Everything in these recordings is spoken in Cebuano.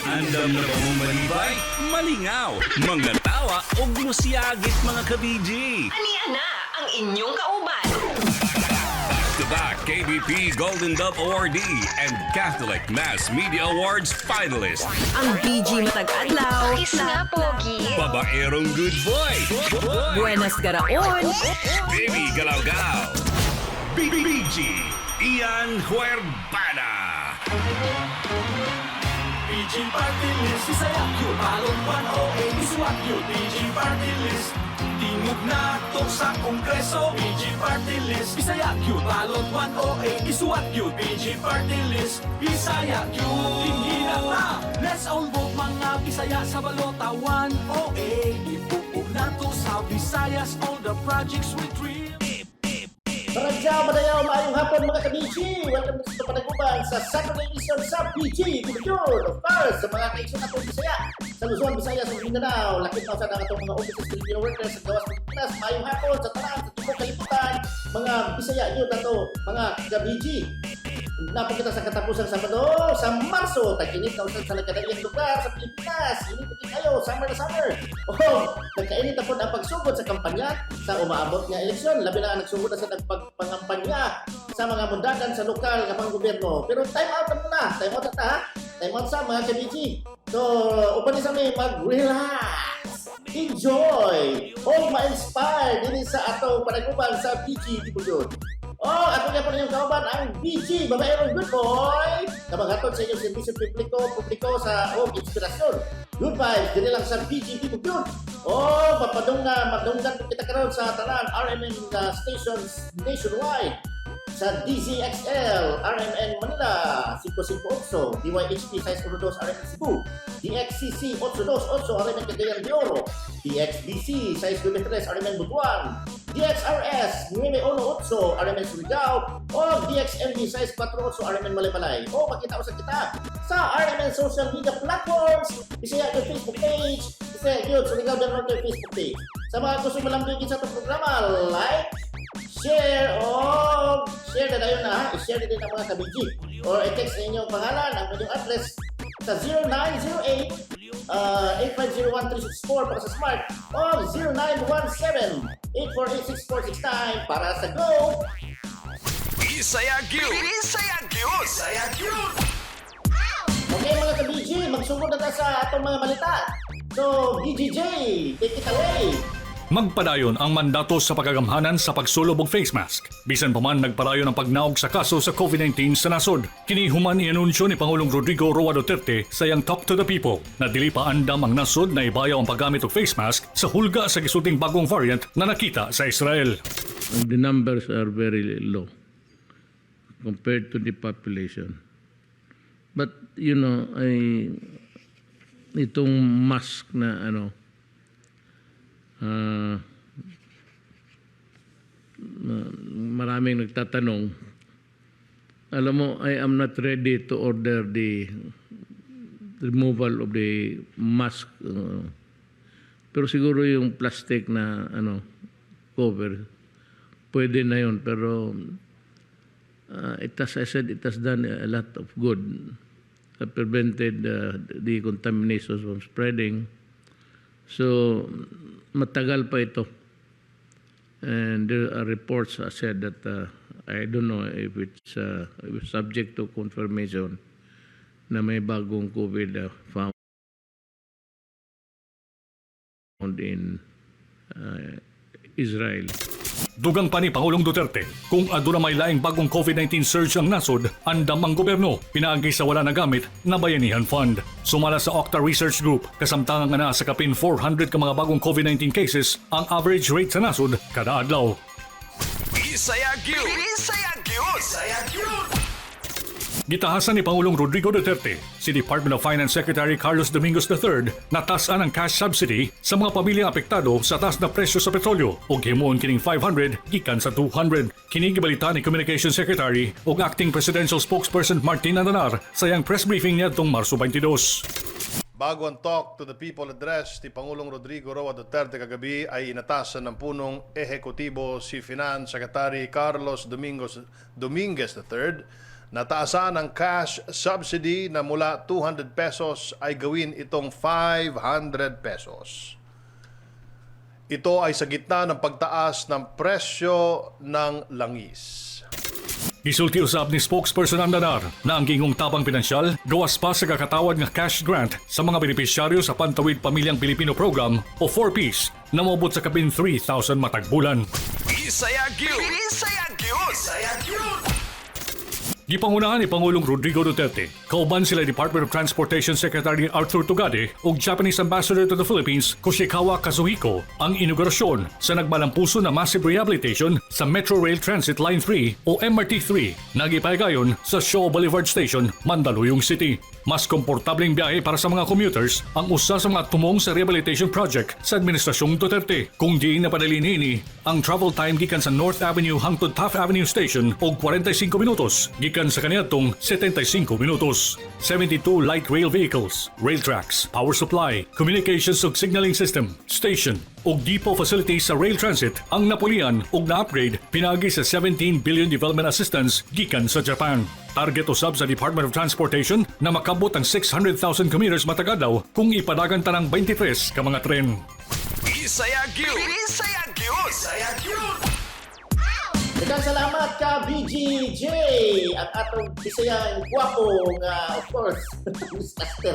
Andam na ba mong malibay? Malingaw, mga tawa ug musiyagit, mga ka-BG. Ania na ang inyong kauban. Back-to-back KBP Golden Dove Awardee and Catholic Mass Media Awards finalist. Ang BG matag adlaw. Kiss nga, pogi. Babaerong good boy. Buenas garaon. Baby Galaw-Galaw. BG Ian Huerbana. BG Party List, Bisaya gyud. Balot 108, isuwat gyud. BG Party List, tingog na to sa Kongreso. BG Party List, Bisaya gyud. Balot 108, isuwat gyud. BG Party List, Bisaya gyud. Dinhi na ta. Let's all vote, mga Bisaya, sa balota 108. Ibuo nato sa Visayas all the projects we dream. Maradyaw, madayaw, maayong hapon, mga ka-BG! Welcome sa panaguban sa Saturday edition sa BG Tibiyur! Of course, sa mga kaigsoon atong Bisaya sa Luzon, Visayas ug Mindanao, lakip na sa atong mga overseas Filipino workers sa gawas Pilipinas, maayong hapon sa tanan sa tibuok kalibutan, mga Bisaya yun ato, mga ka-BG. Napod kita sa katapusang Sabado sa Marso, tag-init na usad sa nagkadaiyang lugar sa Pilipinas. Init na kayo, summer na summer. Oh, nagkainit na pod ang pagsugod sa kampanya sa umaabot nga eleksyon. Labi na ang nagsugod na sa nagpagpangampanya sa mga mundagan sa lokal nga panggobyerno. Pero time out na muna. Time out na ta, ha? Time out sa mga ka-BG. So, uban ni sa may mag-relax, enjoy, o ma-inspire dinhi sa atong panaguban sa BG Tibuyod. Oh, ako nga po inyong kauban, ang BG, babaerong good boy, na maghatod sa inyong serbisyo publiko, publiko sa o inspirasyon. Good vibes, diri lang sa BG Tibuyod. Oh, papadung na, magdunggan po kita karon sa tanan RMN stations nationwide sa DZXL, RMN Manila, 558, DYHP 612 RMN Cebu, DXCC 828 RMN Cagayan de Oro, DXBC 693 RMN Butuan, DXRS 918 RMN Surigao, o DXMB 648 RMN Malaybalay. O makita sa kita sa RMN social media platforms, Bisaya yung Facebook page, Bisaya yun, Surigao del Norte Facebook page. Sa mga gusto malambing sa itong programa, like, share, o share na dayon na ha, i-share na din ang mga ka-BG or i-text na inyong pangalan, ang inyong address sa 0908 8501364 para sa Smart o 0917 8486469 para sa Go. Bisaya gyud. Bisaya gyud. Bisaya gyud. Okay, mga ka-BG, magsugod na ta sa atong mga balita. So, BGJ, take it away! Magpadayon ang mandato sa pagkagamhanan sa pagsulob og face mask. Bisan pa man nagpadayon ang pagnaog sa kaso sa COVID-19 sa nasod. Kini human ianunsyo ni Pangulong Rodrigo Roa Duterte sa iyang Talk to the People na dili pa andam ang nasod na ibayaw ang paggamit og face mask sa hulga sa gisulting bagong variant na nakita sa Israel. The numbers are very low compared to the population. But ay itong mask na ano maraming nagtatanong. Alam mo, I am not ready to order the removal of the mask. Pero siguro yung plastic na ano cover, pwede na yun. Pero it has, I said, it has done a lot of good. Prevented the contamination from spreading. So, matagal pa ito. And there are reports that said that, I don't know if it's subject to confirmation, na may bagong COVID found in Israel. Dugang pa ni Pangulong Duterte, kung aduna may laing bagong COVID-19 surge ang nasod, andam ang gobyerno, pinaagi sa wala nagamit na Bayanihan Fund. Sumala sa Octa Research Group, kasamtangan nga naa sa kapin 400 ka mga bagong COVID-19 cases ang average rate sa nasod kada adlaw. Bisaya gyud. Bisaya gyud. Bisaya gyud. Gitahasan ni Pangulong Rodrigo Duterte si Department of Finance Secretary Carlos Domingos III na tas-an ang cash subsidy sa mga pamilyang apektado sa taas na presyo sa petrolyo ug himuon kining 500 gikan sa 200. Kini gibalita ni Communications Secretary ug Acting Presidential Spokesperson Martin Andanar sa iyang press briefing niadtong Marso 22. Bago ang Talk to the People address ni Pangulong Rodrigo Roa Duterte kagabi ay inatasan ng punong ehekutibo si Finance Secretary Carlos Dominguez III Nataasan ang cash subsidy na mula 200 pesos ay gawin itong 500 pesos. Ito ay sa gitna ng pagtaas ng presyo ng langis. Gisulti usab ni spokesperson Andanar na ang gingong tabang pinansyal gawas pa sa kakatawad nga cash grant sa mga benepisyaryo sa Pantawid Pamilyang Pilipino Program o 4Ps na moabot sa kapin 3,000 matag bulan. Bisaya gyud. Bisaya gyud. Bisaya gyud. Gipangunahan ni Pangulong Rodrigo Duterte, kauban sila Department of Transportation Secretary Arthur Tugade ug Japanese Ambassador to the Philippines Koshikawa Kazuhiko ang inaugurasyon sa nagmalampuso na massive rehabilitation sa Metro Rail Transit Line 3 o MRT-3 na gipahigayón sa Shaw Boulevard Station, Mandaluyong City. Mas komportableng biyahe para sa mga commuters ang usa sa mga tumong sa rehabilitation project sa Administrasyong Duterte, kung diin napadali niini ang travel time gikan sa North Avenue hangtod Taft Avenue Station og 45 minutos gikan sa kaniadtong 75 minutos. 72 light rail vehicles, rail tracks, power supply, communications ug signaling system, station ug depot facilities sa rail transit ang napulian ug na-upgrade pinaagi sa 17 billion development assistance gikan sa Japan. Target usab sa Department of Transportation na makabot ang 600,000 commuters matag adlaw kung ipadagan tanang 23 ka mga tren. Bisaya gyud. Bisaya gyud. Bisaya gyud. Daghang salamat ka BGJ, ang atong Bisayang gwapo nga, of course, newscaster.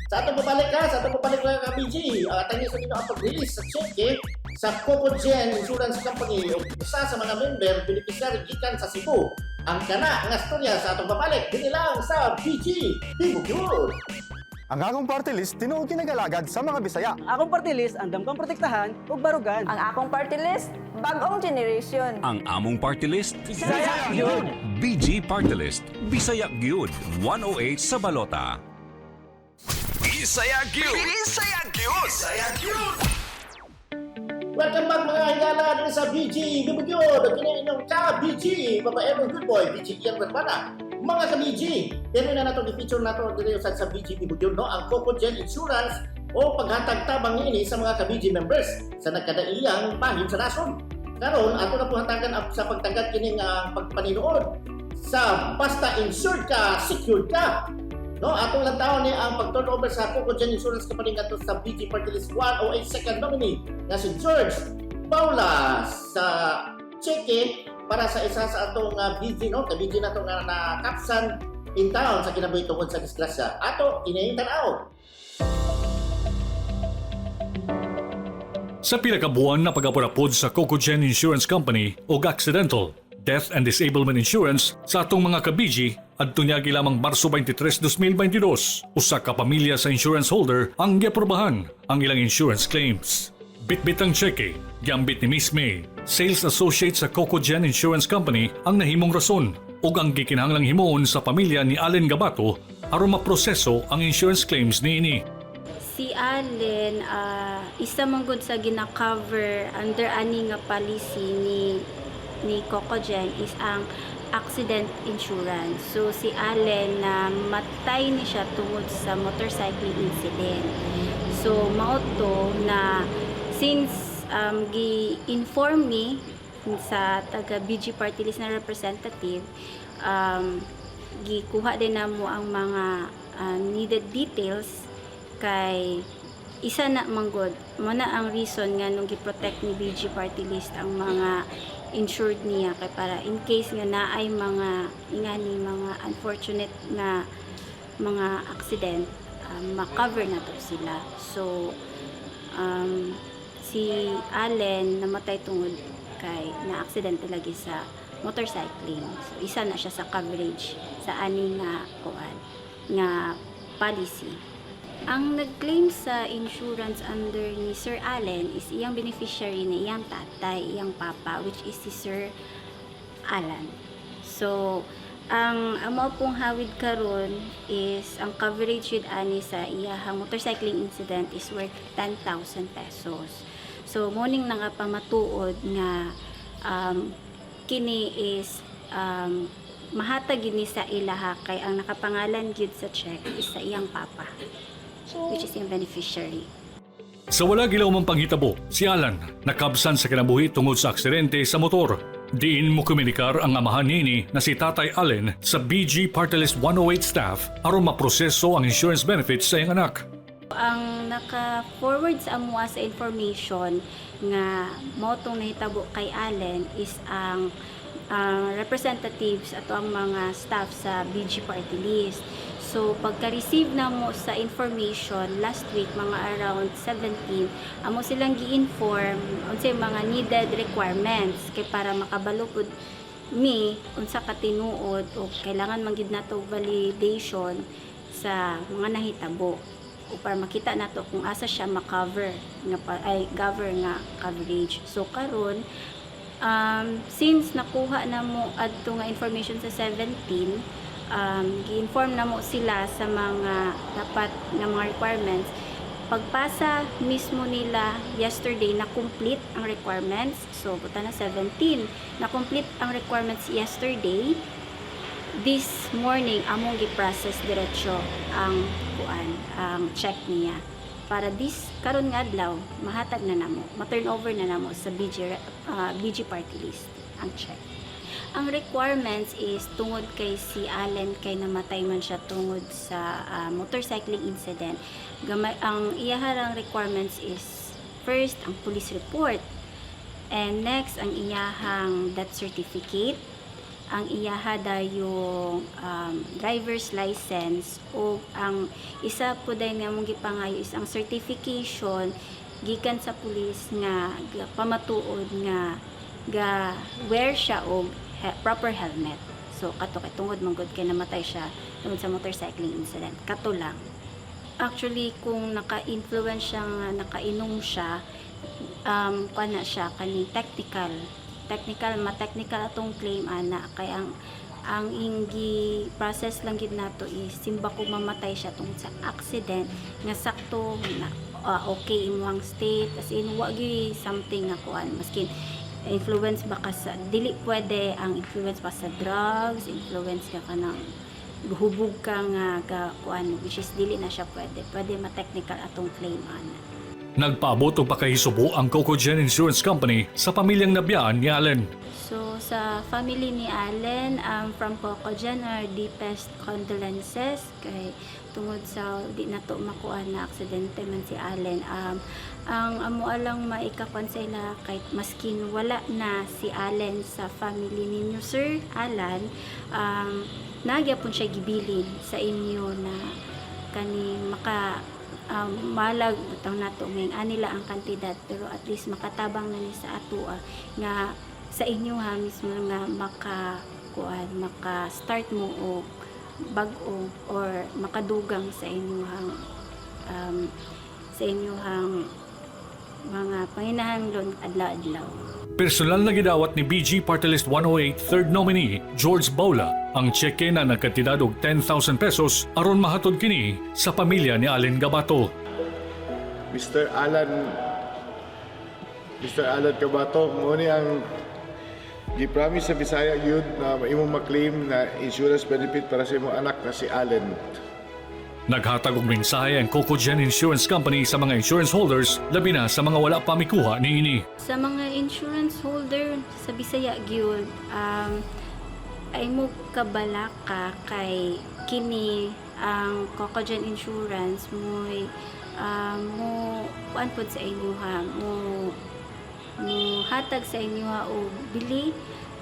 Sa atong pabalik ka, sa atong pabalik lang ka BG, atang sa ninyo ang pag-release sa cheque sa Cocogen Insurance Company ug usa sa mga member beneficiary gikan sa Cebu. Ang kana nga storya sa atong pabalik dinhi lang sa BG Tibugyud. Ang akong party list tinuod kinagalagad sa mga Bisaya. Akong party list, andam kang protektahan ug barugan. Ang akong party list, bag-ong generation. Ang among party list, Bisaya gyud. BG Party List, Bisaya gyud, 108 sa balota. Bisaya gyud. Bisaya gyud. Bisaya gyud. Welcome back, mga higala, dito sa BG Bibugyod. At kini inyong ka-BG, babaero good boy, BG Ian Bermana. Mga ka-BG, pero na nato i-feature nato dito sa BG Bibugyod, no? Ang Coco Gen Insurance o paghatag tabang niini sa mga ka-BG members sa nagkadaiyang bahin sa nasod. Karon ato na po hatagan sa pagtanggap kining pagpaninuod sa basta insured ka, secured ka. No, atong lang taon ni ang pag-turnover sa Coco Gen Insurance Company ngadto sa BG Party List 108 second nominee nga si George Paula sa cheque para sa isa sa atong BG, no, ka BG nato nga nakapsan in town sa kinabuhi tungod sa disgrasya. Ato kining tan-aw. Sa pila ka buwan na pag-apod sa Cocogen Insurance Company og accidental, death and disablement insurance sa atong mga kabiji adto niagi lamang Marso 23, 2022, usa ka pamilya sa insurance holder ang giaprobahan ang ilang insurance claims. Bitbit ang tseke, giambit ni Miss May, sales associate sa Cocogen Insurance Company, ang nahimong rason ug ang gikinahanglang himuon sa pamilya ni Allen Gabato aron maproseso ang insurance claims niini. Si Allen, isa man gud sa gina-cover under ani nga policy ni Cocogen is ang accident insurance. So si Allen na matay ni siya tungod sa motorcycling incident. So mao to na since gi-inform me sa taga BG Party List na representative, gikuha din namo ang mga needed details kay isa na manggod mo na ang reason nga nung gi-protect ni BG Party List ang mga insured niya kay para in case nga naay mga ingani mga unfortunate nga mga accident, ma-cover na to sila. So si Allen namatay tungod kay na aksidente lagi sa motorcycling. So isa na siya sa coverage sa ani nga kuan nga policy. Ang nag-claim sa insurance under ni Sir Allen is iyang beneficiary na iyang tatay, iyang papa, which is si Sir Alan. So, ang amo pong hawid karon is ang coverage with ani sa iyahang motorcycling incident is worth 10,000 pesos. So, morning na nga pamatuod nga kini is mahatag gini sa ilaha kay ang nakapangalan gyud sa check is sa iyang papa, which is yung beneficiary. Sa wala gilaw mang panghitabo, si Alan nakabsan sa kinabuhi tungod sa aksidente sa motor. Diin mo komunikar ang amahan nini na si Tatay Allen sa BG Party List 108 staff aron maproseso ang insurance benefits sa iyang anak. Ang naka-forward sa amoa sa information nga mao tong nahitabo kay Allen is ang representatives ato ang mga staff sa BG Party List. So pagka-receive na mo sa information last week, mga around 17, amo silang gi-inform unsay mga needed requirements kay para makabalo pud mi unsa ka tinuod o kailangan man gid nato validation sa mga nahitabo o para makita nato kung asa siya ma-cover nga ay cover nga coverage. So karon, since nakuha na mo adto nga information sa 17, gi-inform na mo sila sa mga dapat nga mga requirements. Pagpasa mismo nila yesterday, na complete ang requirements. So buta na 17, na complete ang requirements yesterday. This morning, among gi-process diretso ang kuan, ang check niya para this karon nga adlaw mahatag na namo, ma-turn over na namo sa BG Party List ang check. Ang requirements is tungod kay si Allen kay namatay man siya tungod sa motorcycling incident. Gamay ang iyaharang requirements is first ang police report, and next ang iyahang death certificate, ang iyaha dayong driver's license, o ang isa po dayon nga mong gipangayo is ang certification gikan sa pulis nga pamatuod nga ga wear siya og proper helmet. So kato kay tungod man gud kay namatay siya tungod sa motorcycling incident. Kato lang. Actually, kung naka-influence siya nga nakainom siya, kuan na siya kani technical technical ma-technical atong claim ana, kay ang inggi process lang gid nato is simba kung mamatay siya tungod sa accident nga sakto na, okay imong state, as in wa gyud something nga kuan, maskin influence ba ka sa dili pwede ang influence pa sa drugs, influence ka kanang hubog ka nga ga kuan, which is dili na siya pwede pwede ma-technical atong claim ana. Nagpaabot og pakahisubo ang Cocogen Insurance Company sa pamilyang nabiyaan ni Allen. So, sa family ni Allen, from Cocogen, our deepest condolences kay tungod sa di nato makuha na aksidente man si Allen. Ang amo alang maikakuan sa ila, kay maskin wala na si Allen sa family ninyo, Sir Alan, nagyapon siya gibilin sa inyo na kani maka malag butang nato ngayon anila ang kantidad, pero at least makatabang na ni sa atoa nga sa inyo ha mismo nga maka kuan, maka start mo og bag-o or makadugang sa inyong mga panginahanglan adlaw-adlaw. Personal na gidawat ni BG Party List 108 third nominee George Baula ang tseke na nagkantidad og 10,000 pesos aron mahatod kini sa pamilya ni Allen Gabato. Mr. Alan Gabato, mo ni ang gi-promise sa Bisaya yun na imong ma-claim na insurance benefit para sa imong anak na si Allen. Naghatag og mensahe ang Cocogen Insurance Company sa mga insurance holders, labi na sa mga wala pa mikuha niini. Sa mga insurance holder sa Bisaya gyud, ay mo kabalaka kay kini ang Cocogen Insurance mo'y mo kuan pod sa inyo ha, mo mo hatag sa inyo ha og bili.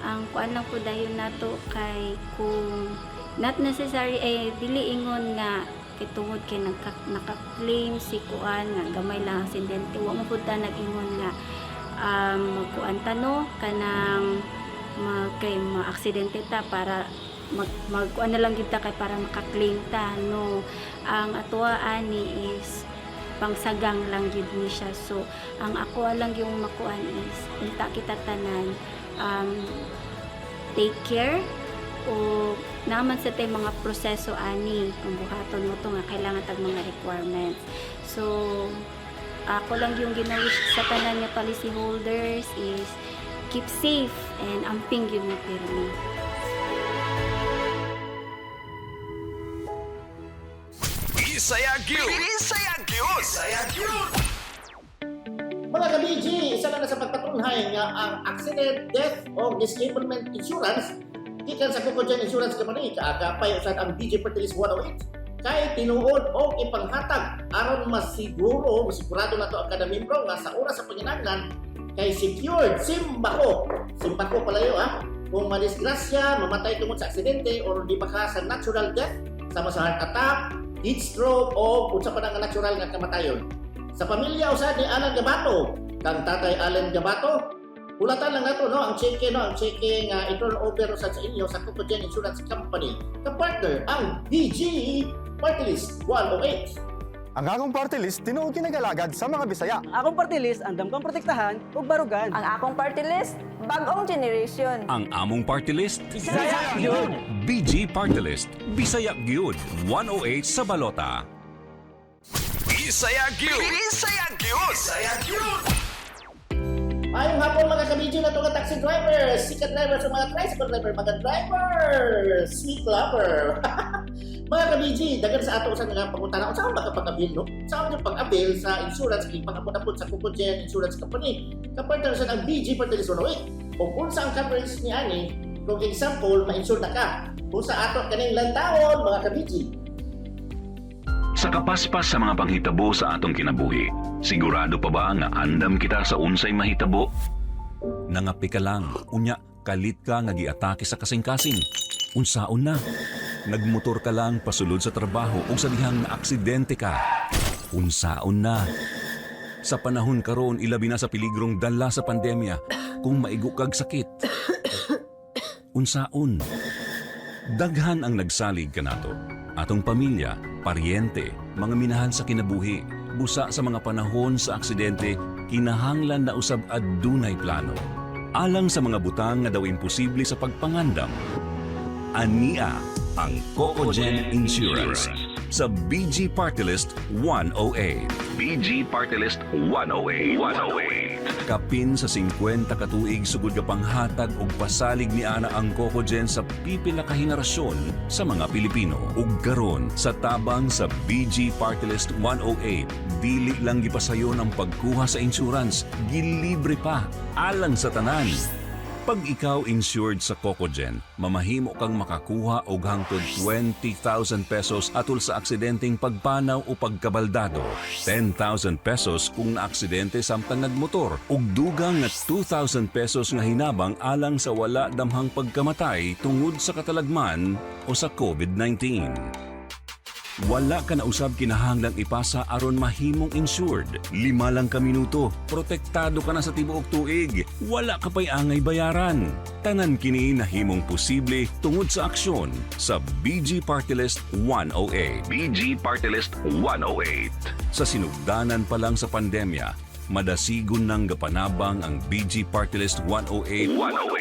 Ang kuan lang po dayon nato kay kung not necessary ay dili ingon nga kay tungod kay naka-claim si kuan nga gamay lang ang aksidente, wa mo pud ta nag-ingon nga magkuan ta no kanang kay ma-aksidente ta para magkuan na lang gyud ta kay para maka-claim ta no. Ang atoa ani is pangsagang lang gyud ni siya. So ang ako lang yung makuan is unta kita tanan, take care o naman sa tay mga proseso ani kung buhaton mo to nga kailangan tag mga requirements. So ako lang yung gina-wish sa tanan nga policy holders is keep safe and amping gyud mo pirmi. Bisaya gyud. Bisaya gyud. Bisaya gyud. Mga ka-BG, isa na na sa pagpatunhay nga ang accident, death o disablement insurance gikan sa Cocogen Insurance Company, kaagapay usad ang BG Party List 108 kay tinuod o ipanghatag aron masiguro, masigurado na to ang kada membro nga sa oras sa panginahanglan kay secured. Simbako, simbako palayo ha, kung madisgrasya, mamatay tungod sa aksidente or di ba ka sa natural death sama sa heart attack, heat stroke o unsa pa na nga natural nga kamatayon. Sa pamilya usad ni Alan Gabato, kang Tatay Alan Gabato, hulatan lang nato, no, ang cheque, no, ang cheque nga i-turn over usad sa inyo sa Cocogen Insurance Company. Ka-partner ang BG Party List 108. Ang akong party list, tinuod kinagalagad sa mga Bisaya. Akong party list, andam kang protektahan ug barugan. Ang akong party list, bagong generation. Ang among party list, Bisaya gyud! BG Party List, Bisaya gyud, 108 sa balota. Bisaya gyud! Bisaya gyud! Bisaya gyud! Maayong hapon, mga ka-BG na nga taxi drivers, sikat drivers o mga tricycle driver, mga driver, sweet lover. Mga ka-BG, daghan sa ato sa nga pangutana, unsa man makapag-avail, no? Unsa man yung pag-avail sa insurance kay pang-abot sa Cocogen Insurance Company? Kapartner sa ang BG Party List 108. Kung unsa ang coverage ni ani, kung example, ma-insure na ka. Kung sa ato kaning lantawon, mga ka-BG. Sa kapaspas sa mga panghitabo sa atong kinabuhi, sigurado pa ba nga andam kita sa unsay mahitabo? Nangapi ka lang, unya kalit ka nga giatake sa kasing-kasing. Unsaon na? Nagmotor ka lang pasulod sa trabaho ug sa dihang naaksidente ka. Unsaon na? Sa panahon karon, ilabi na sa piligrong dala sa pandemya, kung maigo kag sakit. Unsaon? Daghan ang nagsalig kanato. Atong pamilya, paryente, mga minahal sa kinabuhi, busa sa mga panahon sa aksidente, kinahanglan na usab adunay plano. Alang sa mga butang nga daw imposible sa pagpangandam. Ania ang Cocogen Insurance sa BG Party List 108. BG Party List 108. 108. Kapin sa 50 ka tuig sugod ka panghatag og pasalig ni ana ang Cocogen sa pipila ka henerasyon sa mga Pilipino. Ug karon sa tabang sa BG Party List 108, dili lang gipasayon ang pagkuha sa insurance, gilibre pa alang sa tanan. Pag ikaw insured sa Cocogen, mamahimo kang makakuha og hangtod 20,000 pesos atol sa aksidenteng pagpanaw o pagkabaldado. 10,000 pesos kung naaksidente samtang nagmotor ug dugang nga 2,000 pesos nga hinabang alang sa wala damhang pagkamatay tungod sa katalagman o sa COVID-19. Wala ka na usab kinahanglang ipasa aron mahimong insured. 5 lang ka minuto, protektado ka na sa tibuok tuig. Wala ka pa'y angay bayaran. Tanan kini nahimong posible tungod sa aksyon sa BG Party List 108. BG Party List 108. Sa sinugdanan pa lang sa pandemya, madasigon nang gapanabang ang BG Party List 108, 108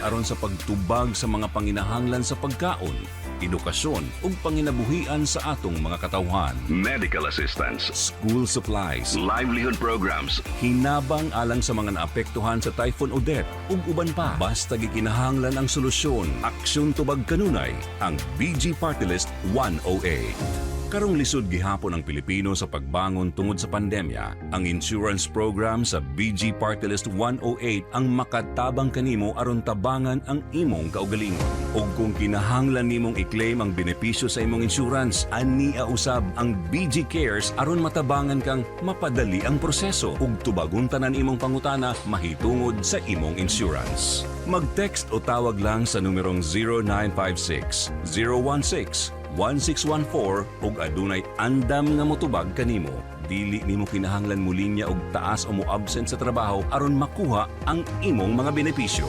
aron sa pagtubag sa mga panginahanglan sa pagkaon, edukasyon ug panginabuhian sa atong mga katawhan. Medical assistance, school supplies, livelihood programs, hinabang alang sa mga naapektuhan sa Typhoon Odette ug uban pa. Basta gikinahanglan ang solusyon, aksyon tubag kanunay ang BG Party List 108. Karong lisod gihapon ang Pilipino sa pagbangon tungod sa pandemya, ang insurance program sa BG Party List 108 ang makatabang kanimo aron tabangan ang imong kaugalingon. Ug kung kinahanglan nimong i-claim ang benepisyo sa imong insurance, ania usab ang BG Cares aron matabangan kang mapadali ang proseso ug tubagon tanan imong pangutana mahitungod sa imong insurance. Mag-text o tawag lang sa numerong 0956 016 1614 ug adunay andam nga motubag kanimo. Dili nimo kinahanglan mo linya og taas o mo-absent sa trabaho aron makuha ang imong mga benepisyo.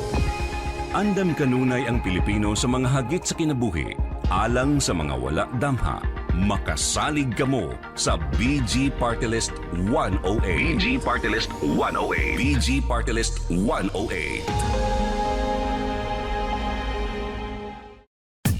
Andam kanunay ang Pilipino sa mga hagit sa kinabuhi. Alang sa mga wala damha, makasalig kamo sa BG Party List 108. BG Party List 108. BG Party List 108.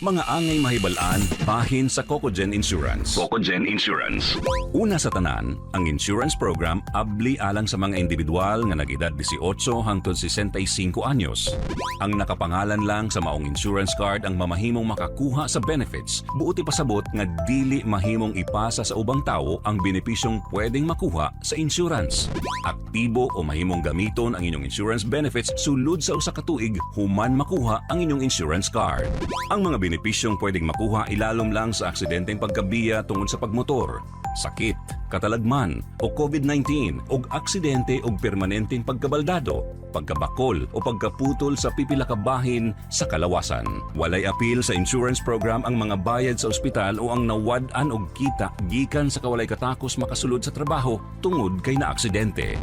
Mga angay mahibal-an bahin sa Cocogen Insurance. Cocogen Insurance. Una sa tanan, ang insurance program abli alang sa mga individual nga nag-edad 18 hangtod 65 anyos. Ang nakapangalan lang sa maong insurance card ang mamahimong makakuha sa benefits. Buot ipasabot nga dili mahimong ipasa sa ubang tawo ang benepisyong pwedeng makuha sa insurance. Aktibo o mahimong gamiton ang inyong insurance benefits sulod sa usa ka tuig human makuha ang inyong insurance card. Ang mga benepisyong pwedeng makuha ilalom lang sa aksidenteng pagkabiya tungod sa pagmotor, sakit, katalagman o COVID-19 og aksidente og permanenteng pagkabaldado, pagkabakol o pagkaputol sa pipila ka bahin sa kalawasan. Walay apil sa insurance program ang mga bayad sa ospital o ang nawad-an og kita gikan sa kawalay katakos makasulod sa trabaho tungod kay naaksidente.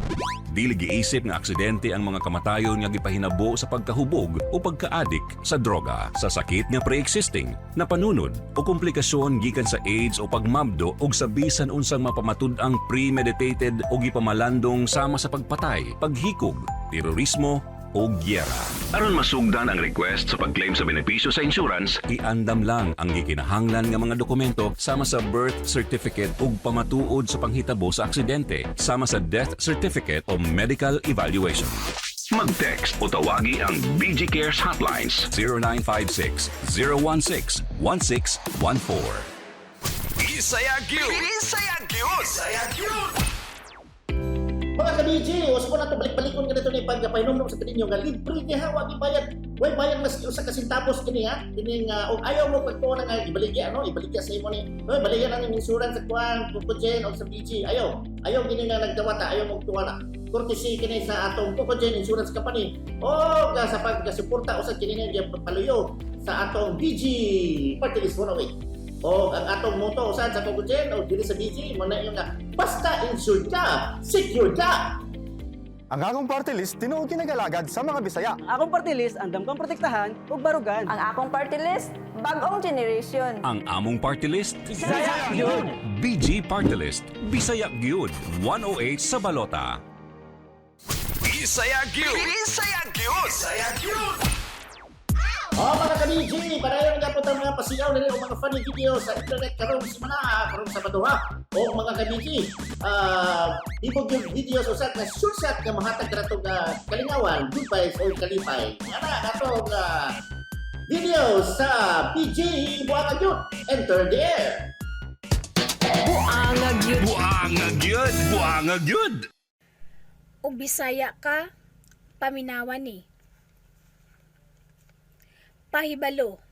Dili giisip nga aksidente ang mga kamatayon nga gipahinabo sa pagkahubog o pagkaadik sa droga, sa sakit nga pre-existing, napanunod o komplikasyon gikan sa AIDS o pagmabdo og sa bisan unsang mapamatud-ang premeditated o gipamalandong sama sa pagpatay, paghikog, terorismo o gyera. Aron masugdan ang request sa pag-claim sa benepisyo sa insurance, iandam lang ang gikinahanglan nga mga dokumento sama sa birth certificate ug pamatuod sa panghitabo sa aksidente, sama sa death certificate o medical evaluation. Mag-text o tawagi ang BG Cares hotlines 0956 016 1614. Bisaya gyud. Bisaya gyud. Bisaya gyud. Mga ka-BG, was mo na ito, balik-balikon ka nito ni pagkapahinomdom sa kaninyo nga libre ni ha, wag ibayad. Way bayad mas usa ka centavos kini ha. Kini nga og ayaw mo pagtuo na nga ibaligya ano, ibaligya sa imo ni. No, ibaligya na ning insurance sa kuan, Cocogen o sa BG. Ayaw. Ayaw kini nga nagdawata, ayaw mo tuwa na. Courtesy kini sa atong Cocogen Insurance Company. O ga sa pagkasuporta usad kini nga paluyo sa atong BG Party List 108. O ang atong motto usad sa Cocogen o diri sa BG mo na yung nga basta insured ka, secure ka. Ang akong party list, tinuod kinagalagad sa mga Bisaya. Akong party list, andam kang protektahan ug barugan. Ang akong party list, bagong generation. Ang among party list, Bisaya gyud. BG Party List, Bisaya gyud, 108 sa balota. Bisaya gyud. Bisaya gyud. Bisaya gyud. O mga ka-BG, padayon nga po mga pasiyaw nila o mga funny video sa internet karong semana, karong Sabado ha. O mga ka-BG, ibog yung video sa usat na sure shot nga mahatag ka kalingawan, good vibes o kalipay. Ana, atong video sa BG Buanga Gyud. Enter the air. Buanga gyud. Buanga gyud, buanga gyud. Ug Bisaya ka, paminawan ni. Pahibalo.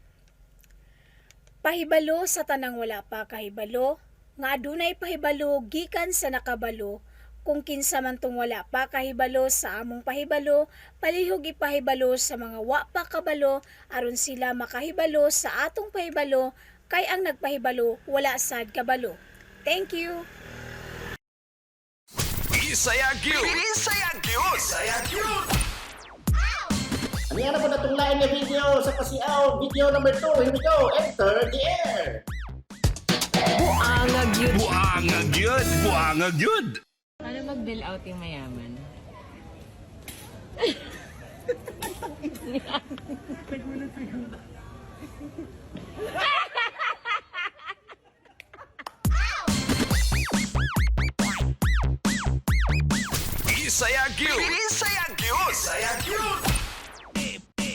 Pahibalo sa tanang wala pa kahibalo, nga adunay pahibalo gikan sa nakabalo, kung kinsa man tong wala pa kahibalo sa among pahibalo, palihog ipahibalo sa mga wa pa kabalo aron sila makahibalo sa atong pahibalo, kay ang nagpahibalo wala sad kabalo. Thank you. Bisaya gyud. Bisaya gyud. Bisaya gyud. Ano na po natong lain nga video sa pasiyaw? Video number 2, here we go. Enter the air. Buanga gyud. Buanga gyud, buanga gyud. Paano mag-bail out yung mayaman? Bisaya gyud. Bisaya gyud. Bisaya gyud.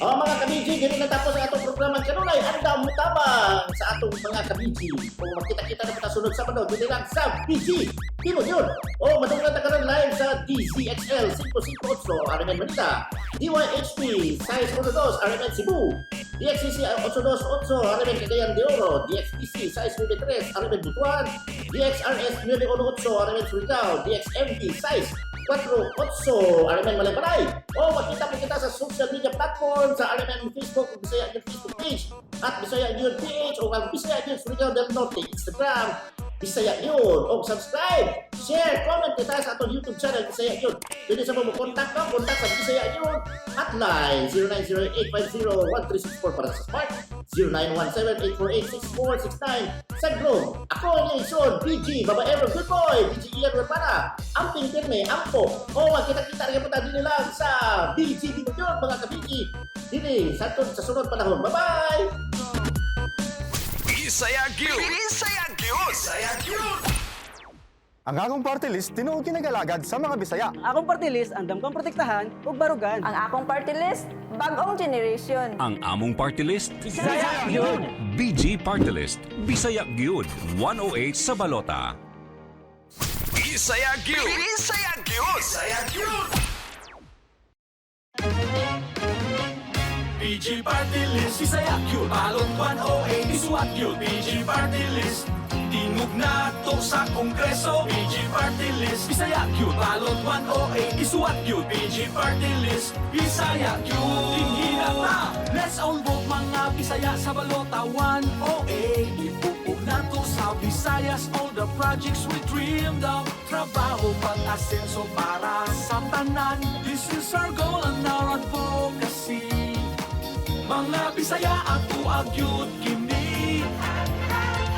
O mga ka-BG, dili na tapos ang atong programa kanunay. Andam mutabang sa atong mga ka-BG. Kung magkita-kita na kita sunod Sabado, dili lang sa BG. Timo yun. O madunglan ta karon live sa DZXL 558 RMN Manila, DYHP 612 RMN Cebu, DXCC 828 RMN Cagayan de Oro, DXBC 693 RMN Butuan, DXRS 918 RMN Surigao, DXMD 6 48 RMN Malaybalay. O makita po kita sa social media platform sa RMN Facebook o Bisaya Gyud Facebook page at Bisaya Gyud PH o ang Bisaya Gyud Surigao del Norte Instagram Bisaya Gyud. O subscribe, share, comment kita sa atong YouTube channel Bisaya Gyud. Pwede sa mo contact ka, contact sa Bisaya Gyud hotline 0908501364 para sa Spark, 0917-848-6469 sa Globe. Ako ang inyong igsoon, BG, Babaero, Good Boy, BG Ian Repara, Amping Pirme, Ampo. O magkita-kita rin po tayo din lang sa BG Dito yun, mga ka-BG. Dini, sa sunod panahon. Bye-bye! Bisaya gyud. Bisaya gyud. Bisaya gyud. Ang akong party list, tinuod kinagalagad sa mga Bisaya. Akong party list, andam kang protektahan ug barugan. Ang akong party list, bagong generation. Ang among party list, Bisaya gyud. BG Party List, Bisaya gyud, 108 sa balota. Bisaya gyud. Bisaya gyud. Bisaya gyud. BG Party List, Bisaya gyud. Balot 108, isuwat gyud. BG Party List, tingog nato sa Kongreso. BG Party List, Bisaya gyud. Balot 108, isuwat gyud. BG Party List, Bisaya gyud. Dinhi na ta. Let's all vote, mga Bisaya, sa balota 108. Ipupo nato sa Visayas all the projects we dreamed of. Trabaho, pag-asenso para sa tanan. This is our goal and our advocacy. Mga Bisaya, ato gyud kini.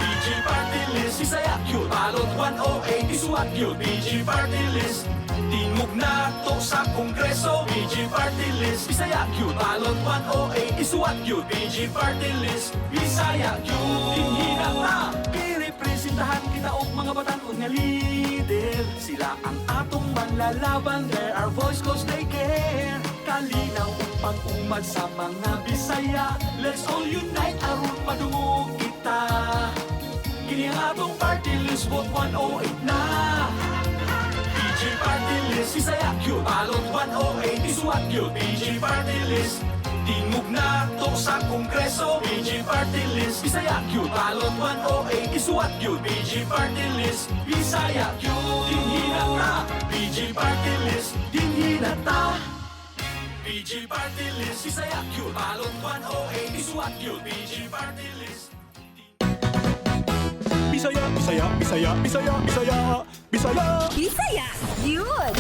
BG Party List, Bisaya gyud. Balot 108, isuwat gyud. BG Party List, tingog nato sa Kongreso. BG Party List, Bisaya gyud. Balot 108, isuwat gyud. BG Party List, Bisaya gyud. Dinhi na ta. Girepresentahan kita og mga batan-on nga leader. Sila ang atong manlalaban. They're our voice 'cause they care. Kalinaw ug pag-umad sa mga Bisaya. Let's all unite aron madungog kita. Kini ang atong party list, vote 108 na. BG Party List, Bisaya gyud. Balot 108, isuwat gyud. BG Party List, tingog nato sa Kongreso. BG Party List, Bisaya gyud. Balot 108, isuwat gyud. BG Party List, Bisaya gyud. Dinhi na ta. BG Party List, dinhi na ta. BG Party List, Bisaya gyud. Balot 108, isuwat gyud. BG Party List. Bisaya, Bisaya, Bisaya, Bisaya, Bisaya, Bisaya. Bisaya gyud!